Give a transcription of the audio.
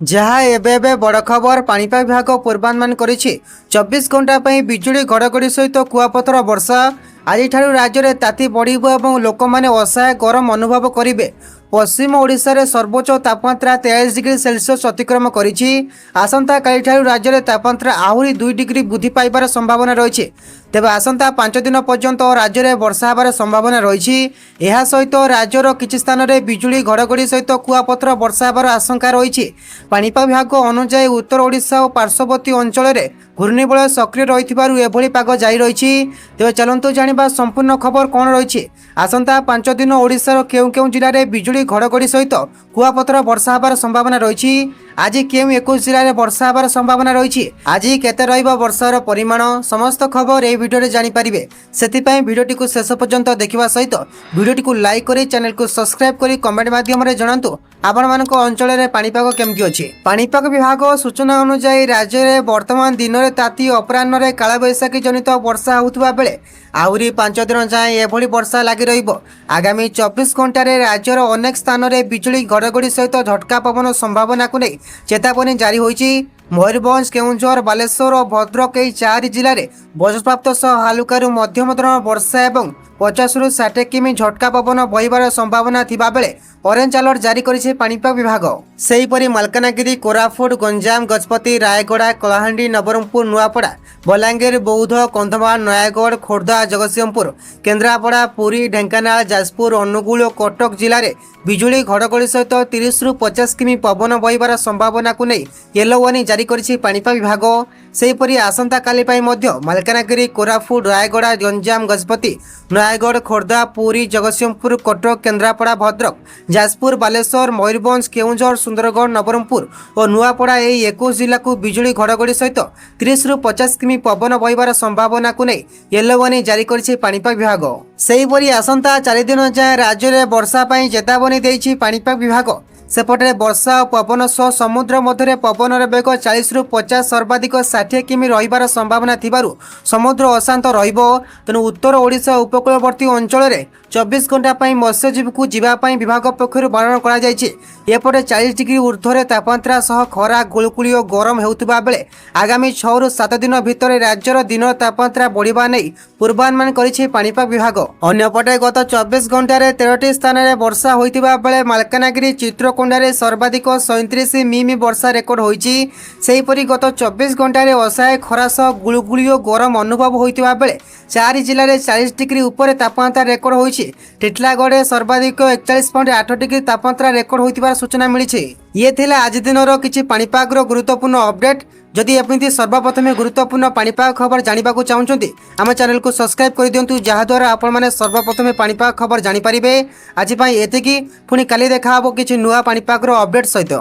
ଯାହା ଏବେ ଏବେ ବଡ଼ ଖବର, ପାଣିପାଗ ବିଭାଗ ପୂର୍ବାନୁମାନ କରିଛି 24 ଘଣ୍ଟା ପାଇଁ ବିଜୁଳି ଘଡ଼ଘଡ଼ି ସହିତ କୁଆପଥର ବର୍ଷା। ଆଜିଠାରୁ ରାଜ୍ୟରେ ତାତି ବଢ଼ିବ ଏବଂ ଲୋକମାନେ ଅସହ୍ୟ ଗରମ ଅନୁଭବ କରିବେ। ପଶ୍ଚିମ ଓଡ଼ିଶାରେ ସର୍ବୋଚ୍ଚ ତାପମାତ୍ରା 43 ଡିଗ୍ରୀ ସେଲସିୟସ୍ ଅତିକ୍ରମ କରିଛି। ଆସନ୍ତାକାଲିଠାରୁ ରାଜ୍ୟରେ ତାପମାତ୍ରା ଆହୁରି 2 ଡିଗ୍ରୀ ବୃଦ୍ଧି ପାଇବାର ସମ୍ଭାବନା ରହିଛି। ତେବେ ଆସନ୍ତା 5 ଦିନ ପର୍ଯ୍ୟନ୍ତ ରାଜ୍ୟରେ ବର୍ଷା ହେବାର ସମ୍ଭାବନା ରହିଛି। ଏହା ସହିତ ରାଜ୍ୟର କିଛି ସ୍ଥାନରେ ବିଜୁଳି ଘଡ଼ଘଡ଼ି ସହିତ କୁଆପଥର ବର୍ଷା ହେବାର ଆଶଙ୍କା ରହିଛି। ପାଣିପାଗ ବିଭାଗ ଅନୁଯାୟୀ, ଉତ୍ତର ଓଡ଼ିଶା ଓ ପାର୍ଶ୍ୱବର୍ତ୍ତୀ ଅଞ୍ଚଳରେ ଘୂର୍ଣ୍ଣିବଳୟ ସକ୍ରିୟ ରହିଥିବାରୁ ଏଭଳି ପାଗ ଜାରି ରହିଛି। ତେବେ ଚାଲନ୍ତୁ ଜାଣିବା ସମ୍ପୂର୍ଣ୍ଣ ଖବର କ'ଣ ରହିଛି। ଆସନ୍ତା 5 ଦିନ ଓଡ଼ିଶାର କେଉଁ କେଉଁ ଜିଲ୍ଲାରେ ବିଜୁଳି ଘଡ଼ଘଡ଼ି ସହିତ କୁଆପଥର ବର୍ଷା ହେବାର ସମ୍ଭାବନା ରହିଛି, ଆଜି କେଉଁ 21 ଜିଲ୍ଲାରେ ବର୍ଷା ହେବାର ସମ୍ଭାବନା ରହିଛି, ଆଜି କେତେ ରହିବ ବର୍ଷାର ପରିମାଣ, ସମସ୍ତ ଖବର ଏହି ଭିଡ଼ିଓରେ ଜାଣିପାରିବେ। ସେଥିପାଇଁ ଭିଡ଼ିଓଟିକୁ ଶେଷ ପର୍ଯ୍ୟନ୍ତ ଦେଖିବା ସହିତ ଭିଡ଼ିଓଟିକୁ ଲାଇକ୍ କରି, ଚ୍ୟାନେଲକୁ ସବସ୍କ୍ରାଇବ୍ କରି କମେଣ୍ଟ ମାଧ୍ୟମରେ ଜଣାନ୍ତୁ ଆପଣମାନଙ୍କ ଅଞ୍ଚଳରେ ପାଣିପାଗ କେମିତି ଅଛି। ପାଣିପାଗ ବିଭାଗ ସୂଚନା ଅନୁଯାୟୀ, ରାଜ୍ୟରେ ବର୍ତ୍ତମାନ ଦିନରେ ତାତି, ଅପରାହ୍ନରେ କାଳବୈଶାଖୀ ଜନିତ ବର୍ଷା ହେଉଥିବା ବେଳେ ଆହୁରି 5 ଦିନ ଯାଏଁ ଏଭଳି ବର୍ଷା ଲାଗି ରହିବ। ଆଗାମୀ 24 ଘଣ୍ଟାରେ ରାଜ୍ୟର ଅନେକ ସ୍ଥାନରେ ବିଜୁଳି ଘଡ଼ଘଡ଼ି ସହିତ ଝଟକା ପବନ ସମ୍ଭାବନାକୁ ନେଇ ଚେତାବନୀ ଜାରି ହୋଇଛି। ମୟୂରଭଞ୍ଜ, କେଉଁଝର, ବାଲେଶ୍ୱର ଓ ଭଦ୍ରକ ଏହି ଚାରି ଜିଲ୍ଲାରେ ବଜ୍ରପାତ ସହ ହାଲୁକାରୁ ମଧ୍ୟମ ଧରଣର ବର୍ଷା ଏବଂ 50ରୁ 60 କିମି ଝଟକା ପବନ ବହିବାର ସମ୍ଭାବନା ଥିବାବେଳେ ଅରେଞ୍ଜ ଆଲର୍ଟ ଜାରି କରିଛି ପାଣିପାଗ ବିଭାଗ। ସେହିପରି ମାଲକାନଗିରି, କୋରାପୁଟ, ଗଞ୍ଜାମ, ଗଜପତି, ରାୟଗଡ଼ା, କଳାହାଣ୍ଡି, ନବରଙ୍ଗପୁର, ନୂଆପଡ଼ା, ବଲାଙ୍ଗୀର, ବୌଦ୍ଧ, କନ୍ଧମାଳ, ନୟାଗଡ଼, ଖୋର୍ଦ୍ଧା, ଜଗତସିଂହପୁର, କେନ୍ଦ୍ରାପଡ଼ା, ପୁରୀ, ଢେଙ୍କାନାଳ, ଯାଜପୁର, ଅନୁଗୁଳ ଓ କଟକ ଜିଲ୍ଲାରେ ବିଜୁଳି ଘଡ଼ଘଡ଼ି ସହିତ 30ରୁ 50 କିମି ପବନ ବହିବାର ସମ୍ଭାବନାକୁ ନେଇ ୟେଲୋ ୱାର୍ଣ୍ଣିଂ ଜାରି କରିଛି ପାଣିପାଗ ବିଭାଗ। ସେହିପରି ଆସନ୍ତାକାଲି ପାଇଁ ମଧ୍ୟ ମାଲକାନଗିରି, କୋରାପୁଟ, ରାୟଗଡ଼ା, ଗଞ୍ଜାମ, ଗଜପତି, ନୟାଗଡ଼, ଖୋର୍ଦ୍ଧା, ପୁରୀ, ଜଗତସିଂହପୁର, କଟକ, କେନ୍ଦ୍ରାପଡ଼ା, ଭଦ୍ରକ, ଯାଜପୁର, ବାଲେଶ୍ୱର, ମୟୂରଭଞ୍ଜ, କେଉଁଝର, ସୁନ୍ଦରଗଡ଼, ନବରଙ୍ଗପୁର ଓ ନୂଆପଡ଼ା ଏହି 21 ଜିଲ୍ଲାକୁ ବିଜୁଳି ଘଡ଼ଘଡ଼ି ସହିତ 30ରୁ 50 କିମି ପବନ ବହିବାର ସମ୍ଭାବନାକୁ ନେଇ ୟେଲୋ ୱାର୍ଣ୍ଣିଂ ଜାରି କରିଛି ପାଣିପାଗ ବିଭାଗ। ସେହିପରି ଆସନ୍ତା 4 ଦିନ ଯାଏଁ ରାଜ୍ୟରେ ବର୍ଷା ପାଇଁ ଚେତାବନୀ ଦେଇଛି ପାଣିପାଗ ବିଭାଗ। ସେପଟେ ବର୍ଷା ଓ ପବନ ସହ ସମୁଦ୍ର ମଧ୍ୟରେ ପବନର ବେଗ 40ରୁ 50, ସର୍ବାଧିକ 60 କିମି ରହିବାର ସମ୍ଭାବନା ଥିବାରୁ ସମୁଦ୍ର ଅଶାନ୍ତ ରହିବ। ତେଣୁ ଉତ୍ତର ଓଡ଼ିଶା ଉପକୂଳବର୍ତ୍ତୀ ଅଞ୍ଚଳରେ 24 ଘଣ୍ଟା ପାଇଁ ମତ୍ସ୍ୟଜୀବୀକୁ ଯିବା ପାଇଁ ବିଭାଗ ପକ୍ଷରୁ ବାରଣ କରାଯାଇଛି। ଏପଟେ 40 ଡିଗ୍ରୀ ଉର୍ଦ୍ଧ୍ୱରେ ତାପମାତ୍ରା ସହ ଖରା, ଗୁଳୁଗୁଳି ଓ ଗରମ ହେଉଥିବା ବେଳେ ଆଗାମୀ 6ରୁ 7 ଦିନ ଭିତରେ ରାଜ୍ୟର ଦିନର ତାପମାତ୍ରା ବଢ଼ିବା ନେଇ ପୂର୍ବାନୁମାନ କରିଛି ପାଣିପାଗ ବିଭାଗ। ଅନ୍ୟପଟେ ଗତ 24 ଘଣ୍ଟାରେ 13ଟି ସ୍ଥାନରେ ବର୍ଷା ହୋଇଥିବା ବେଳେ ମାଲକାନଗିରି ଚିତ୍ରକୋଣ୍ଡାରେ ସର୍ବାଧିକ 37 ମିମି ବର୍ଷା ରେକର୍ଡ ହୋଇଛି। ସେହିପରି ଗତ 24 ଘଣ୍ଟାରେ ଅସହ୍ୟ ଖରା ସହ ଗୁଳୁଗୁଳି ଓ ଗରମ ଅନୁଭବ ହୋଇଥିବା ବେଳେ ଚାରି ଜିଲ୍ଲାରେ 40 ଡିଗ୍ରୀ ଉପରେ ତାପମାତ୍ରା ରେକର୍ଡ ହୋଇଛି। ଟିଟଲାଗଡ଼ରେ ସର୍ବାଧିକ 41.8 ଡିଗ୍ରୀ ତାପମାତ୍ରା ରେକର୍ଡ ହୋଇଥିବାର ସୂଚନା ମିଳିଛି। ଇଏ ଥିଲା ଆଜି ଦିନର କିଛି ପାଣିପାଗର ଗୁରୁତ୍ୱପୂର୍ଣ୍ଣ ଅପଡେଟ୍। ଯଦି ଏମିତି ସର୍ବପ୍ରଥମେ ଗୁରୁତ୍ୱପୂର୍ଣ୍ଣ ପାଣିପାଗ ଖବର ଜାଣିବାକୁ ଚାହୁଁଛନ୍ତି, ଆମ ଚ୍ୟାନେଲକୁ ସବସ୍କ୍ରାଇବ୍ କରିଦିଅନ୍ତୁ, ଯାହାଦ୍ୱାରା ଆପଣମାନେ ସର୍ବପ୍ରଥମେ ପାଣିପାଗ ଖବର ଜାଣିପାରିବେ। ଆଜି ପାଇଁ ଏତିକି। ପୁଣି କାଲି ଦେଖା ହେବ କିଛି ନୂଆ ପାଣିପାଗର ଅପଡେଟ୍ ସହିତ।